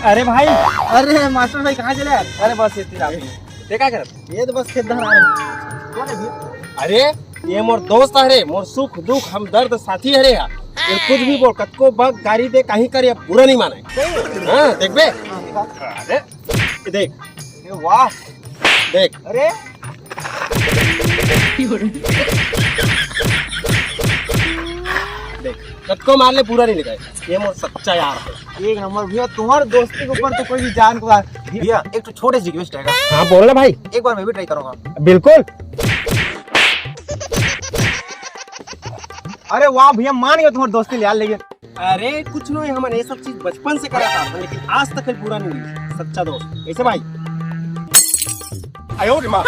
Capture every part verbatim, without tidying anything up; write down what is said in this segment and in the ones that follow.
अरे भाई, अरे मास्टर भाई, कहाँ चले यार? अरे बस इतनी रात में। देखा कर। ये तो बस खेत धान आ रहे हैं। कौन है भैया? अरे, ये मोर दोस्त हरे, मोर सुख दुख हम दर्द साथी हरे हा। ये कुछ भी बोल, कतको बग गारी दे, कहीं कर, ये बुरा नहीं माने। हाँ, देख बे। अरे, ये देख। अरे वाह। देख। अरे। देख, कतको मार ले, बुरा नहीं लगे। ये मोर सच्चा यार है। एक नंबर भैया, तुम्हारे दोस्ती के ऊपर तो कोई भी जान को भैया, एक तो छोटे से रिक्वेस्ट रहेगा। हाँ, बोल ना भाई। एक बार मैं भी ट्राई करूंगा। बिल्कुल। अरे वाह भैया, मान गया तुम्हारी दोस्ती ले यार, लेकिन अरे कुछ नहीं, हमन ये सब चीज बचपन से करा था, लेकिन आज तक कभी पूरा नहीं हुई। सच्चा दोस्त। कैसे भाई? आयो रे माँ।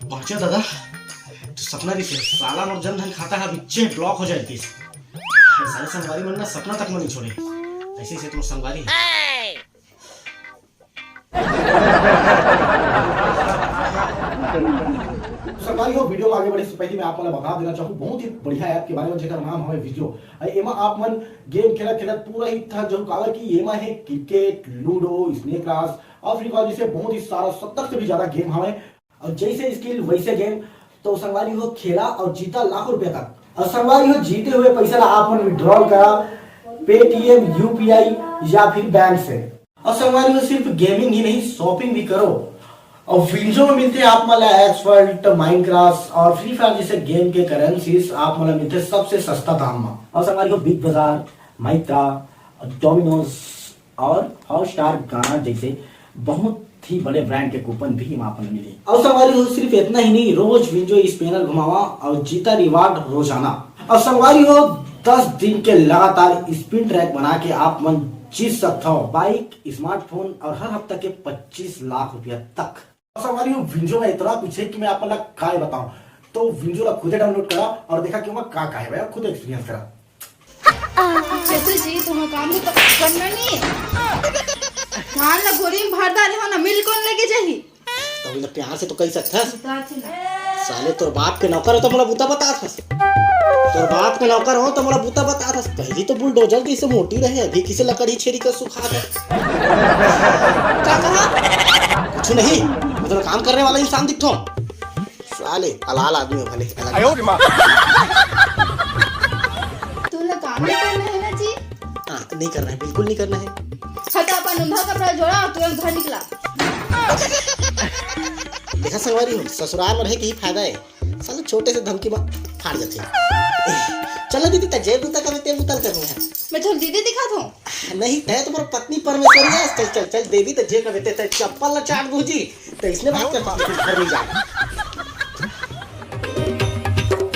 बाँचा दादा, तो सपना दिखे, साला मोर जन धन खाता हा बिच्चे ब्लॉक हो जाए किस। सारे संगवारी मन ना सपना तक में नहीं छोड़े। ऐसे से तो संगवारी। संगवारी हो, वीडियो में आगे बढ़े से पहले मैं आप मन ला बता देना चाहूँ बहुत ही बढ़िया ऐप के बारे में, जेकर नाम हवे विंजो। अउ एमा आप मन गेम खेलत खेलत पूरा ही थक जाहू, काबर कि एमा है क्रिकेट, लूडो, स्नेक ग्रास और फ्री फायर जैसे बहुत ही सारा सत्तर से भी ज्यादा गेम हवे। और जैसे स्किल वैसे गेम, तो संगवारी हो खेला और जीता लाखों रुपया तक। और संगवारी हो जीते हुए पैसा ला आप मन विड्रॉल करा पेटीएम, यूपीआई या फिर बैंक से। और संगवारी हो सिर्फ गेमिंग ही नहीं, शॉपिंग भी करो। और विंजो में मिलते हैं आप मन ला एक्सवर्ल्ड, माइनक्राफ्ट और फ्री फायर जैसे गेम के करेंसीज आप मन ला मिलते हैं सबसे सस्ता दाम में। और संगवारी हो बिग बाजार, माइत्रा, डोमिनोज और हॉटस्टार गाना जैसे बहुत ही बड़े ब्रांड के कूपन भी वहाँ पर मिले। और संगवारी हो सिर्फ इतना ही नहीं, रोज विंजो स्पिनर घुमावा और जीता रिवार्ड रोजाना। और संगवारी हो दस दिन के लगातार स्पिन ट्रैक बना के आप मन जीत सकत हो बाइक, स्मार्टफोन और हर हफ्ता के पच्चीस लाख रुपया तक। और संगवारी हो विंजो में इतना कुछ है कि मैं आप मन ला काय बताऊं, तो विंजो ला खुदे डाउनलोड करा और देखा कि ओमा का का है भाई, खुद एक्सपीरियंस करा। चेतू जी, तुम काम भी तो करना नहीं। धान ला बोरी में भर डाले हो ना, मिल कौन लेके जाही? तो इला प्यार से तो कही सकथस। उतार थी ना। साले तोर बाप के नौकर हो तो मोला बूता बतात हस। तोर बाप के नौकर हो तो मोला बूता बतात हस। पहली तो बुलडोजर जैसे मोटी रहे, अभी किसे लकड़ी छेरी का सुखा दे। का कहा? कुछ नहीं, मैं तो काम करने वाला इंसान दिखता हूँ। साले हलाल आदमी हो भले, अलग आयो रे माँ। तू लोग काम नहीं करना है ना जी? हाँ, नहीं करना है, बिल्कुल नहीं करना है। हाँ, तो अपन उंधा कपड़ा जोड़ा और तुरंत घर निकला। देखा संगवारी हो, ससुराल में रहे के ही फायदा है। साले छोटे से धमकी में फाड़ जाते हैं। चलो दीदी, त जे बूता करबे ते बूता ल करना है। मैं तो दीदी दिखा दूँ। नहीं, तै तुम्हारा पत्नी परमेश्वरी है। चल, चल, चल, देवी त जे करबे ते, तै चप्पल ला चाट भूजी। त इसने बात कर, घर नहीं जा।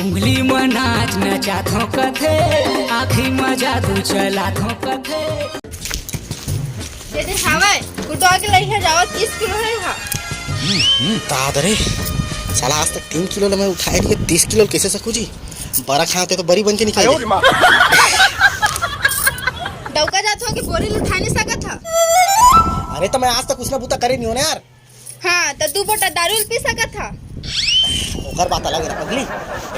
उंगली म नाच नचाथों कथे, आँखी म जादू चलाथों कथे। दे दे हावय, कुटवा के लई हे जावत तीस किलो हे हा। हम्म, हम्म, ता दे रे। साला आज तक तीन किलो ल मैं उठाए नहीं, तीस किलो ल कैसे सकू जी? बरा खाते तो बरी बन के निकल आयो रे माँ। डौका जात हो कि बोरी ल उठा नहीं सकत हा? अरे तो मैं आज तक उसने बूता करे नहीं हो ना यार। हाँ, तो दू बोटा दारू ल पी सकत हा। ओकर बात अलग है ना पगली। एक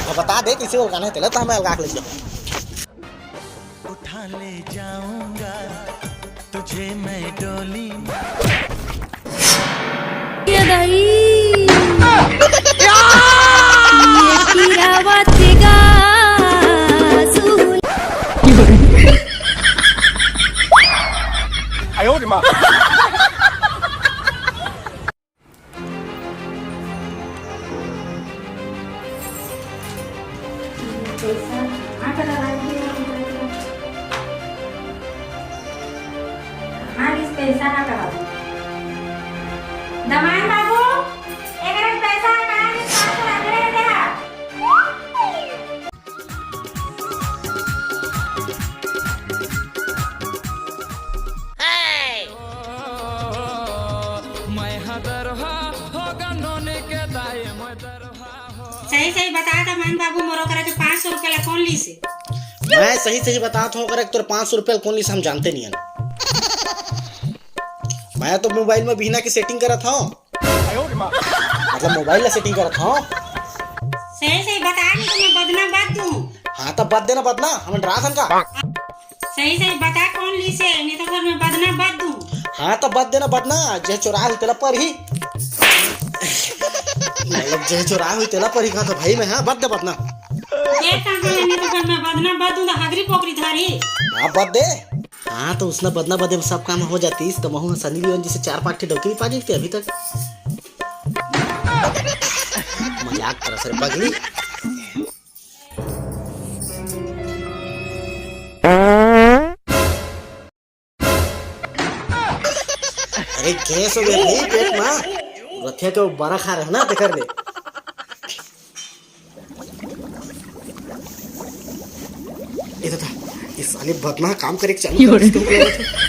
बार बता दे कैसे ओलगाना है तेला, तो मैं अलगा के ले जाऊँ। उठा ले जाऊंगा तुझे मैं डोली में। ये दाई। ये किरावत गा सुन। आयो रे माँ। पैसा, हाँ, करा लाइन के लिए हम जाएंगे। हाँ, इस पैसा ना कहा। दमान बाबू, एकरा पैसा ना, इस पाँच सौ रख ले दे हा। सही सही बता दे मन बाबू, मोरो करा के पाँच सौ रुपया ला कौन लीसे? मैं सही सही बतात हूँ, अगर तोर पाँच सौ रुपया ला कौन लीसे हम जानते नहीं हन। मैं तो मोबाइल में बिहना के सेटिंग करत हूँ। मतलब मोबाइल ला सेटिंग करत हूँ। सही सही बता, नहीं तो मैं बदना बद दूं। हाँ, तो बद देना बदना, हमन डराथन का? सही सही बता, कौन लीसे, नहीं तो घर में बदना बद दूं। हाँ, तो बद देना बदना, जे चोराय होही तेला परही। मतलब, जे चोराय होही तेला परही, कहा तो भाई मैं, हाँ, बद दे बदना। देख कहाँ है, नहीं तो घर में बदना बद दूं, तो हगरी पोकरी धरही। हाँ, बद दे। हाँ, तो उसना बदना बदे में सब काम हो जातिस, तो महू ह सनी लियोन जैसे चार पाँच ठे डौकी भी पा जाते अभी तक। मजाक करस रे पगली। अरे गैस हो गया भाई पेट में। रथिया के बरा खा रहे ना, तेकर ले। ये तो था, ये साले बदना काम करे के चालू कर दे।